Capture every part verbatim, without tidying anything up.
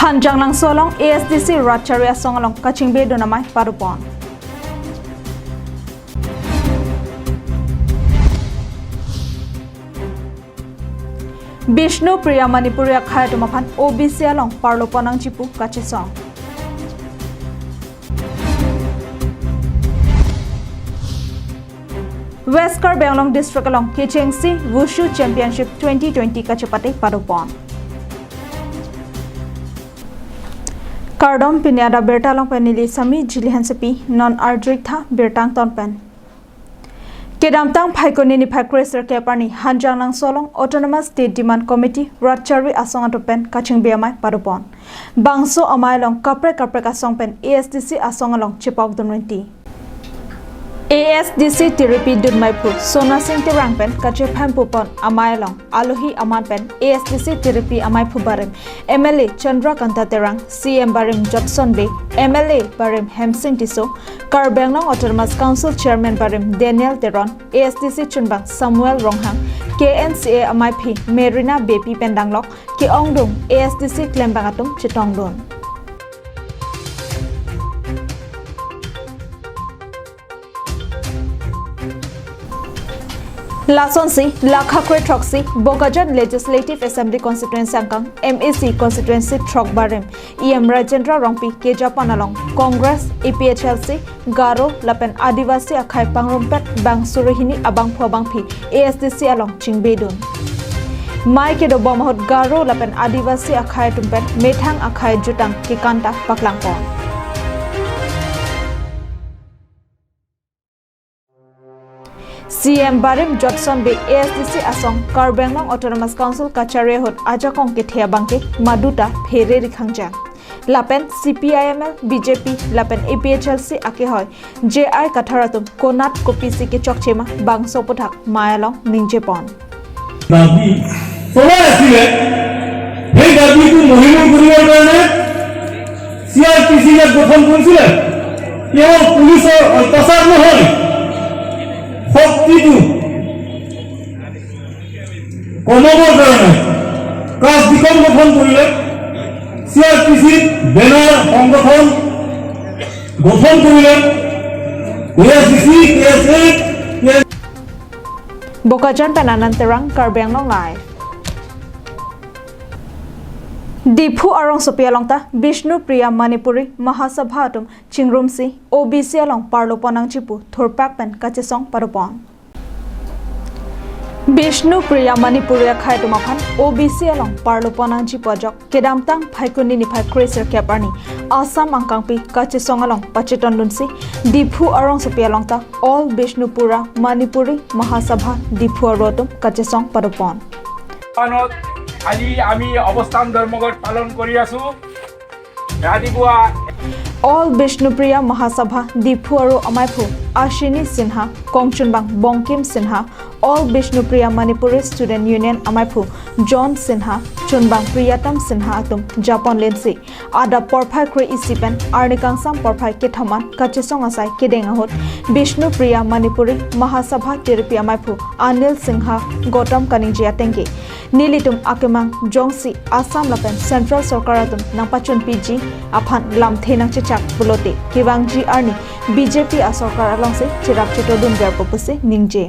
Hanjanglangso along A S D C rat charve asong along kachingbedun amei padopon. Bishnu Priya Manipuri akhei atum aphan O B C along parlopon nangji pu kachesong. West Karbi Anglong District along kechengsi Wushu Championship twenty twenty kachepate padopon. Kardom, pini adap birta along pen neli Sami Jili Hansepi, non arjuik tha birta angton pen. Kedamtang Phaikuni niphai kre-sirkep arni Hanjanglangso along Autonomous State Demand Committee rat charve asong atum pen kachingbe amei padopon. Bangso amei along kaprek kaprek asong pen A S D C asong along chepakdun rinti. A S D C tiripi dunmeiphu Sona Sing Terang pen kachephem pupon amei along alohi aman pen A S D C tiripi ameiphu barim M L A Chandra Kanta Terang, C M barim Jotson Bey, M L A barim Hemsing Tisso, Karbi Anglong Autonomous Council Chairman barim Daniel Teron, A S D C chunbang Samuel Ronghang, K N C A ameiphi Merina Beypi pen danglok ke-ongdung A S D C klembang atum chetongdun. Lasonsi, lakha kre throksi, Bokajan Legislative Assembly Constituency angkang, M A C Constituency throk barim, E M Rajendra Rongpi kejapon along, Congress, A P H L C, Garo, lapen Adivasi akhei pangrumpet bang suri hini abangphu abangphi A S D C along chingbedun. Mei kedobom ahut Garo lapen Adivasi akhei atum pen methang akhei jutang kekan ta paklangpon. C M barim Jotson Bey A S D C asong Karbi Anglong Autonomous Council kacharve ahut ajakong kethe abangke maduta phere rikhang jang. Lapen C P I M L, B J P, lapen A P H L C akehoi J I Kathar atum konat kopisi kechokche ma bangso aphuthak mei along ningjepon. দাবী চলাই আছিলে, সেই দাবীটো মষিমূৰ কৰিবৰ কাৰণে চি R P C ইয়াত গঠন কৰিছিলে। কেৱল পুলিচৰ অত্যাচাৰ নহয়, শক্তিটো কমাবৰ কাৰণে কাজ দিখন গঠন কৰিলে, চি আৰ পি চি বেনাৰ সংগঠন গঠন কৰিলে, এ এছ ডি চি, কে এছ এ, কে এছ Bokajan pen Anand Terang, Karbi Anglong Live. Diphu arongsopi along ta Bishnu Priya Manipuri Mahasabha atum chingrumsi O B C along parlopon nangji pu thurpak pen kachesong padopon. Bishnu Priya Manipuri akhei atum aphan O B C along parlopon nangji pu ajok kedamtang Phaikuni niphai kre-sirkep arni Assam angkangpi kachesong along pachetondunsi Diphu arongsopi along ta All Bishnupura Manipuri Mahasabha Diphu aru atum kachesong padopon. দোকানত আজি আমি অৱস্থান ধৰ্মঘট পালন কৰি আছো। ৰাতিপুৱা All Bishnupriya Mahasabha Diphu aru amaiphu Ashini Sinha, kongchunbang Bongkim Sinha, All Bishnupriya Manipuri Student Union amaiphu John Sinha, chunbang Priyatam Sinha atum japon lensi adap porphai kre-isi pen arni kangsam porphai kethom an kachesong asai kedeng ahut Bishnupriya Manipuri Mahasabha tiripi amaiphu Anil Sinha, Gautam kaningje atengke nelitum akemang jongsi Assam lapen Central Sorkar atum nangpachunpiji aphan lamthe nangchechak pulote kevangji arni B J P asorkar alongsi cherap chetodun verpo pusi ningje.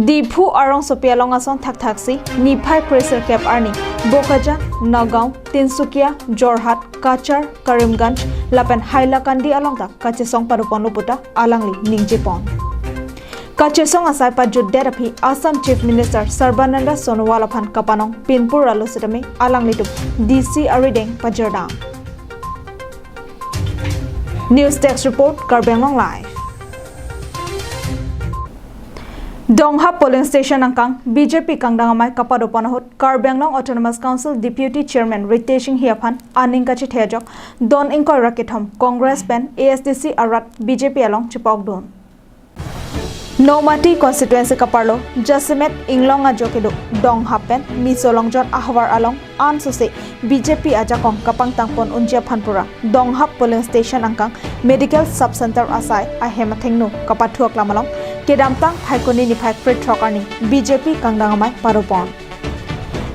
Diphu arongsopi along ason thakthaksi niphai kre-sirkep arni Bokajan, Nagaon, Tinsukia, Jorhat, Cachar, Karimganj lapen Hailakandi along ta kachesong padoponlo puta alangli ningjepon. Kachesong asai pajutdet aphi Assam Chief Minister Sarbananda Sonowal aphan kapanong pinpur alo setame alanglitum D C arideng pajirdam. News Desk Report, Karbi Anglong Live. Donghap polling station angkang B J P kangdang amei kapadopon ahut Karbi Anglong Autonomous Council Deputy Chairman Ritesh Enghi aphan aning kachethejok don ingkoi ra kethom Congress pen A S D C arat B J P along chepokdun. Nomati constituency kaparlo jasemet inglong ajo kedo Donghap pen Miso Longjon ahavar along ansose B J P ajakong kapangtangpon unji aphan pura Donghap polling station angkang medical sub center asai ahem athengno kapathuak lam along kedamtang Phaikuni niphai krethrok arni B J P kangdang amei paropon.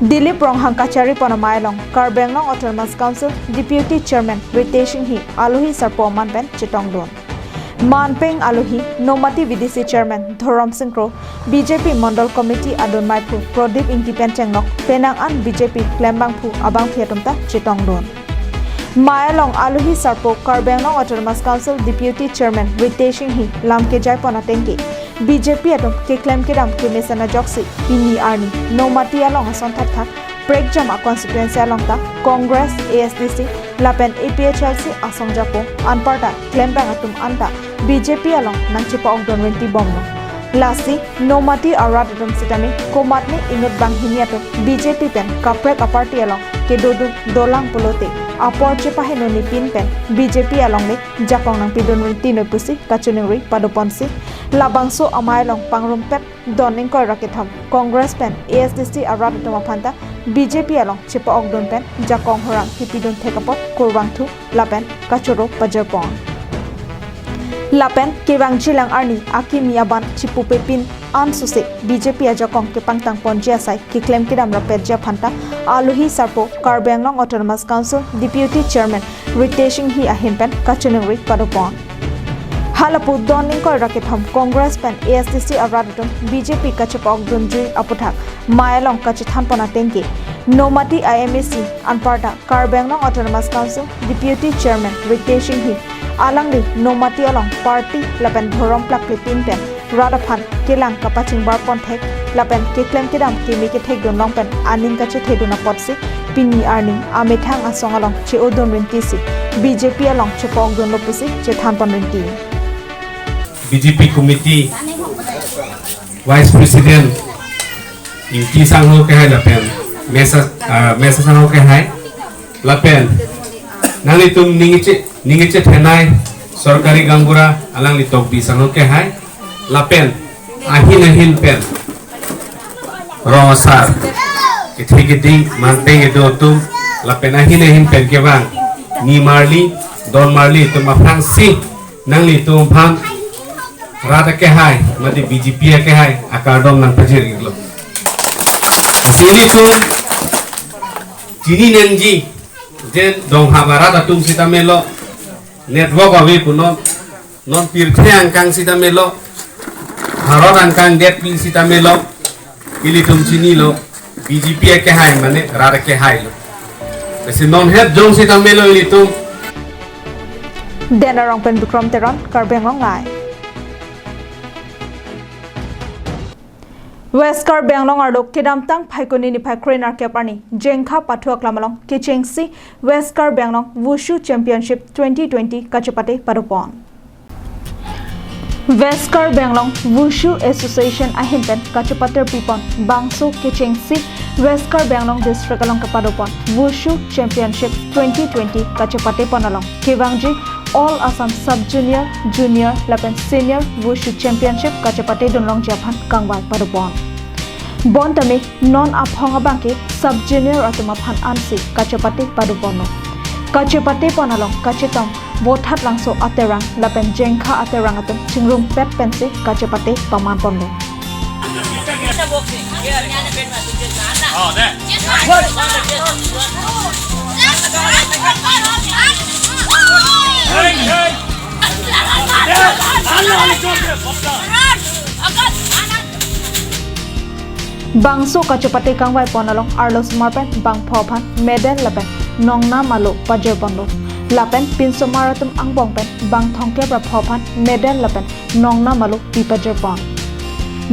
Dilip Ronghang kachari pon amei along Karbi Anglong Autonomous Council Deputy Chairman Ritesh Enghi alohi sarpo aman pen chetongdun. Manpeng alohi Nomati V D C Chairman Dhorom Sing Kro, B J P Mondol Committee adun meiphu Prodip Engti pen chenglok penang an B J P klembangphu abangpi atum ta chetongdun. Mei along alohi sarpo Karbi Anglong Autonomous Council Deputy Chairman Ritesh Enghi lam kejai pon ateng ke B J P atum keklem kedam kemesen ajoksi pini arni Nomati along ason thakthak prekjam a constituency along ta Congress, A S D C lapen A P H L C asong japo anparta klembang atum anta B J P along nangchepa-okdun rinti bomlo. Lasi Nomati arat atum sitame komatne inut banghini atum B J P pen kaprek a-party along kedodun dolang pulote apor chepaheno nipin pen B J P along le jakong nangpidun rinti noi pusi kachiningri padoponsi labangso amei along pangrumpet don ingkoi ra kethom Congress pen A S D C arat atum aphanta B J P along chepa-okdun pen jakong horang kipidun thek apot kurvangthu lapen kachoro pajirpon. Lapen kevangjilang arni akimi aban chipupepin ansose B J P ajakong kepangtang ponji asai keklem kedam rapetji aphanta alohi sarpo Karbi Anglong Autonomous Council Deputy Chairman Ritesh Enghi ahin pen kachiningri padopon. Halapu don ingkoi ra kethom Congress pen A S D C arat atum B J P kachepa-okdunji aputhak mei along kachethan pon ateng ke Nomati I M A C anparta Karbi Anglong Autonomous Council Deputy Chairman Ritesh Enghi alangli Nomati along party lapen dhorom plaklepin pen rat aphan kelang kapachingbar pon thek lapen keklem kedam keme kethekdun long pen aning kachethedun apotsi pini arni amethang asong along che-odun rintisi B J P along chepa-okdunlo pusi chethan pon rinti. B J P Committee Vice President Engti sangho kehai lapen Mesa, ah, Mesa sangho kehai lapen nanglitum ningje ningje thenai Sorkari Gaonbura alangli Tokbi sangho kehai lapen ahin ahin pen rong asar kethe kedi manpeng kedo atum lapen ahin ahin pen kevang nimarli donmarli atum aphansi nanglitum aphan rat akehai mate B J P akehai akardom nangpajir-iklo. Lasi ilitum chini nangji je donghap arat atum sitame lo network ave punon, non pirthe angkang sitame lo, Bharat angkang detpi sitame lo, ilitum chinilo B J P akehai mane rat akehai lo. Lasi non het jong sitame lo ilitum. Den Arong pen Bikrom Teron, Karbi Anglong Live. West Karbi Anglong arlo kedamtang Phaikuni niphai kre-nerkep arni Jengkha pathu aklam along kechengsi West Karbi Anglong Wushu Championship twenty twenty kachepate padopon. West Karbi Anglong Wushu Association ahin pen kachepatir pipon bangso kechengsi West Karbi Anglong District along kepadopon Wushu Championship twenty twenty kachepate pon along kevangji All Assam Sub Junior, Junior lapen Senior Wushu Championship kachepatedun longji aphan kangvai padopon. Bonta me non aphong abangke Sub Junior atum aphan ansi kachepate padoponlo. Kachepate pon along kachetong Vothatlangso aterang lapen Jengkha aterang atum chingrumpet pensi kachepate paman ponlo. Bangso kachepate kangvai pon along arlosomar pen bangpho aphan medal lapen nongnam alo pajirponlo. Lapen pinsomar atum angbong pen bangthongkep ra pho aphan medal lapen nongnam alo pipajirpon.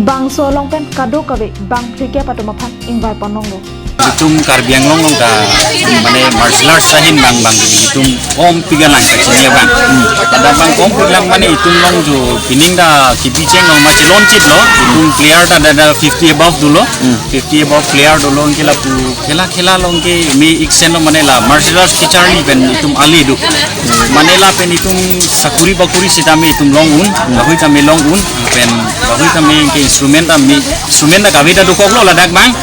Bangso along pen kadokave bangphrikep atum aphan ingvai ponlonglo. Itum Karbi Anglong along ta mane martial arts ahin bang bang itum kom piga lang kachini abang. Hmm. Ada bang kom piga lang mane itum along jo pining ta kibi cheng along masi lonchit lo. Itum player ta ada, ada fifty above dolo. Hmm. Fifty above player dolo anke lapu khela khela along ke me iksen lo mane la martial arts kecharli pen itum ale do. Mane lapen itum sakuri bakuri sitame itum long un, kahui tame long un. Pen bahui kami ke instrument kami, instrument ta kave ta dokoklo ladak abang.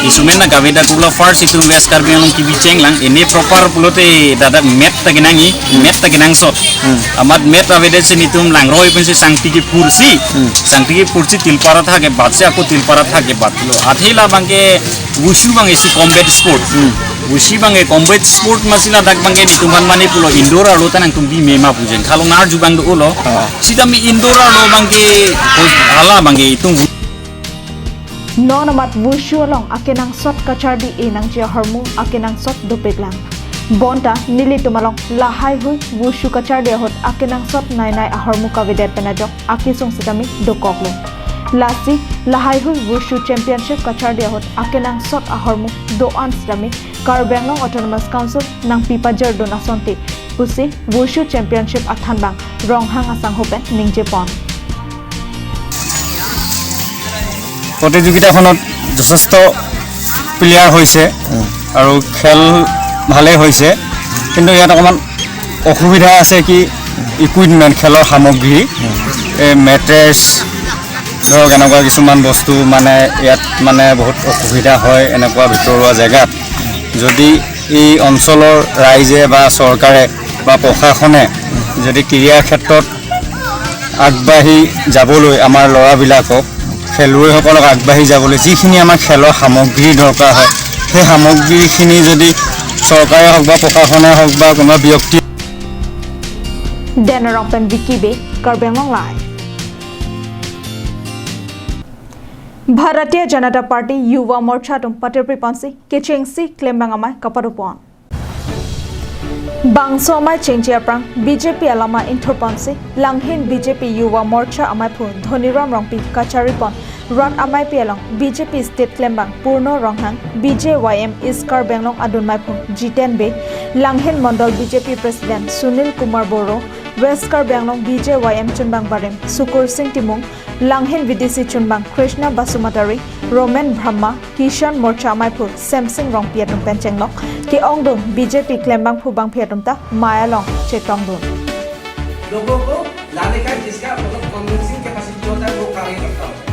Instrument ta kave ta dokoklo, first itum West Karbi Anglong kebi chenglang. Ini proper pulote ladak mat ta kenangji, mat ta kenangsot. Amat mat avedet si netum langroi pensi sangti kephursi. Sangti kephursi tilpara tha kebatsi ako tilpara tha kebatlo. Athe labang ke wushu abang isi combat sport. Wushu abang ke combat sport amatsi ladak abang ke netum aphan mane pulo indoor arlo ta nangtum bime ma pu jen. Kalo ngarju abang dolo. Sitame indoor arlo abang ke, hala abang ke itum wu- Non amat wushu along akenangsot kacharli-e nangji ahormu akenangsot dopiklang. Bonta nelitum along lahaihui wushu kacharli ahut akenangsot nainai ahormu kavedet pen ajok akesung sitame dokoklo. Lasi lahaihui wushu championship kacharli ahut akenangsot ahormu do-an sitame Karbi Anglong Autonomous Council nangpipajordun asonte pusi wushu championship athan abang Ronghang asangho pen ningjepon. প্ৰতিযোগিতাখনত যথেষ্ট প্লেয়াৰ হৈছে আৰু খেল ভালেই হৈছে, কিন্তু ইয়াত অকণমান অসুবিধা আছে কি, ইকুইপমেণ্ট, খেলৰ সামগ্ৰী, এই মেট্ৰেছ, ধৰক, এনেকুৱা কিছুমান বস্তু মানে ইয়াত মানে বহুত অসুবিধা হয় এনেকুৱা ভিতৰুৱা জেগাত। যদি এই অঞ্চলৰ ৰাইজে বা চৰকাৰে বা প্ৰশাসনে যদি ক্ৰীড়া ক্ষেত্ৰত আগবাঢ়ি যাবলৈ, আমাৰ ল'ৰাবিলাকক, খেলুৱৈসকলক আগবাঢ়ি যাবলৈ যিখিনি আমাৰ খেলৰ সামগ্ৰী দৰকাৰ হয়, সেই সামগ্ৰীখিনি যদি চৰকাৰে হওক বা প্ৰশাসনে হওক বা কোনোবা ব্যক্তি Denarong pen Vicky Bey, Karbi Anglong Live. Bharatiya Janata Party Yuva Morcha atum patirpi ponsi kechengsi klembang amei kapadopon. Bangso amei chengji aphrang B J P alama ingthurponsi langhin B J P Yuva Morcha ameiphu Dhoniram Rongpi kacharipon rat ameipi along B J P State klembang Purno Ronghang, B J Y M East Karbi Anglong adun meiphu Jiten Bey, langhin Mondol B J P President Sunil Kumar Boro, West Karbi Anglong B J Y M chunbang barim Sukur Singh Timung, langhin V D C chunbang Krishna Basumatary, Roman Brahma, Kisan Morcha ameiphu Semsing Rongpi atum pen chenglok ke-ongdung B J P klembangphu bangphi atum ta mei along chetongdun. लोगों को लाने का जिसका मतलब convincing capacity होता है, वो कार्य करता होता है।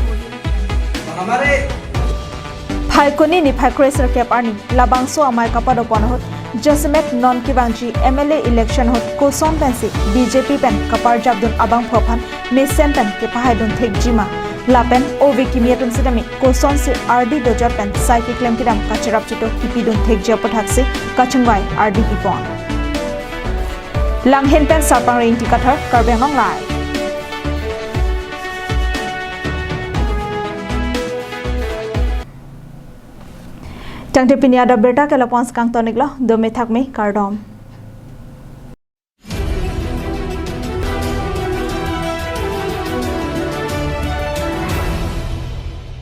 तो हमारे Phaikuni niphai kre-sirkep arni labangso amei kapadopon ahut jasemet non kevangji M L A election ahut koson pensi B J P pen kaparjapdun abangphu aphan mesen pen kepahaidun thekjima lapen ove kimi atum sitame kosonsi ardi dojot pen sai keklem kedam kacharap chuto kipidun thekji aputhaksi kachingvai ardi kipon. Langhin pen Sarpang Ringti Kathar, Karbi Anglong Live. Tangte pini adap birta ke lapu-an si kangtoniklo, dome thakme, kardom.